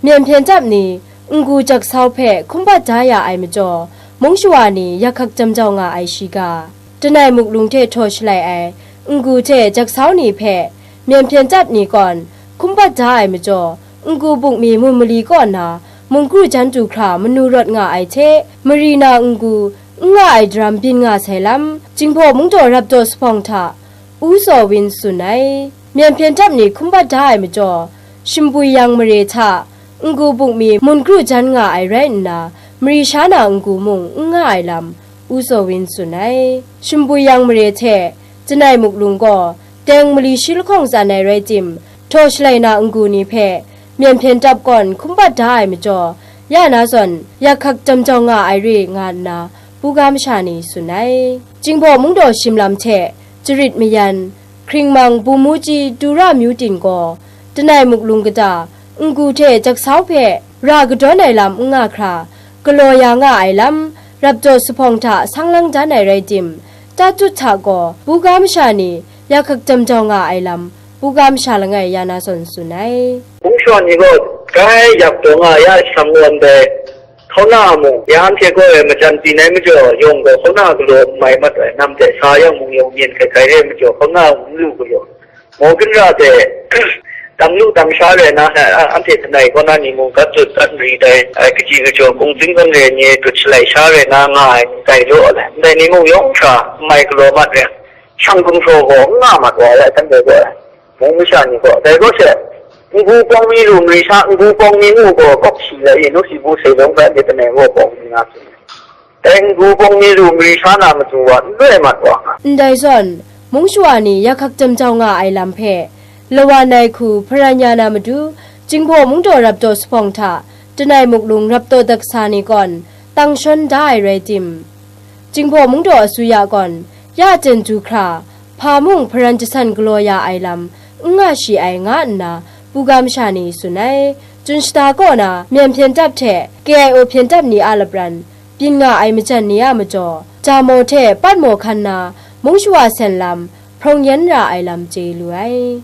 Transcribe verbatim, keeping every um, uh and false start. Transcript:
Myen hpyen tap ni n-gu jaksau hpe hkum bat da ya ai majaw, mung shawa ni yak hkak jam jau nga ai shiga. Tanai muklung hte htaw shalai ai n-gu hte jaksau ni hpe myen hpyen tap ni kawn hkum bat da ai majaw, n-gu bungmi mun mali kaw na mungkru jan du hkra manu rawt nga ai hte, mari na n-gu n nga ai daram byin nga sai lam, Jinghpaw Mungdaw Rapdaw Sahpawng hta U Saw Win tsun ai. Myen hpyen tap ni hkum bat da ai majaw, Shimpui Yang mare hta n-gu bungmi mun kru jan nga ai rai nna, mari sha na n-gu mung n nga ai lam, U Saw Win tsun ai. Shimpui Yang mare hte Janai Muklung gaw teng mali shi lahkawng tsan ai rai tim, htaw shalai na n-gu ni hpe myen hpyen tap kawn hkum bat da ai majaw, ya na zawn yak hkak jam jau nga ai re nga nna, buga masha ni tsun ai. Jinghpaw Mungdaw Shim Lam hte Jarit Mayan, Hkringmang, Bumuji, Tura Myu Tin gaw, Tanai Muklung kata n-gu hte jaksau hpe ra kadawn ai lam n nga hkra, galaw ya nga ai lam, Rapdaw Sahpawng hta sang lang dan ai rai tim, Tatut hta gaw buga masha ni yak hkak jam jau nga ai lam, buga masha langai ya na zawn tsun ai. Mung shawa ni gaw grai yak daw nga ya shang wan dai. Hkauna mung, ya anhte gaw e majan byin ai majaw, yawng gaw hkauna galaw n mai mat ai, nam de sa yang mung yawng myen hkai hkai re ai majaw, hkauna mung n lu galaw. Mawgin ra de, dang lu dang sha rai na, a, anhte kanai kaw na ni mung gat tut gat nri dai, ai kaji kajaw kungzing kangre ni dut shalai sha rai na nga ai, ndai law ai, ndai ni mung yawng hkra n mai galaw mat re, shang gumhpraw gaw n nga mat wa ai, shanhte gaw ai. Mung masha ni gaw, dai gaw she, n-gu pawng mi lu mari sha, n-gu pawng mi mu gaw kawk shi ai, nu shi bu sai lawng bai myit langai gaw pawng mi nga hpyi. Dai n-gu pawng mi lu mari sha na matu wa, n loi mat wa nga. Ndai zawn, mung shawa ni yak hkak jam jau nga ai lam hpe, lawan ai hku hparan ya na matu, Jinghpaw Mungdaw Rapdaw Sahpawng hta, Tanai Muklung Rapdaw Daksa ni kawn, tang shawn da ai rai tim, Jinghpaw Mungdaw Asuya gawn, ya jen du hkra, hpa mung hparan jasan galaw ya ai lam n nga shi ai, nga nna, buga masha ni tsun ai. Chun shata kaw na myen hpyen tap hte K I O hpyen tap ni a lapran, byin nga ai majan ni a majaw, Jamaw hte Patmaw hkan na mung shawa sen lam, hprawng yan ra ai lam chye lu ai.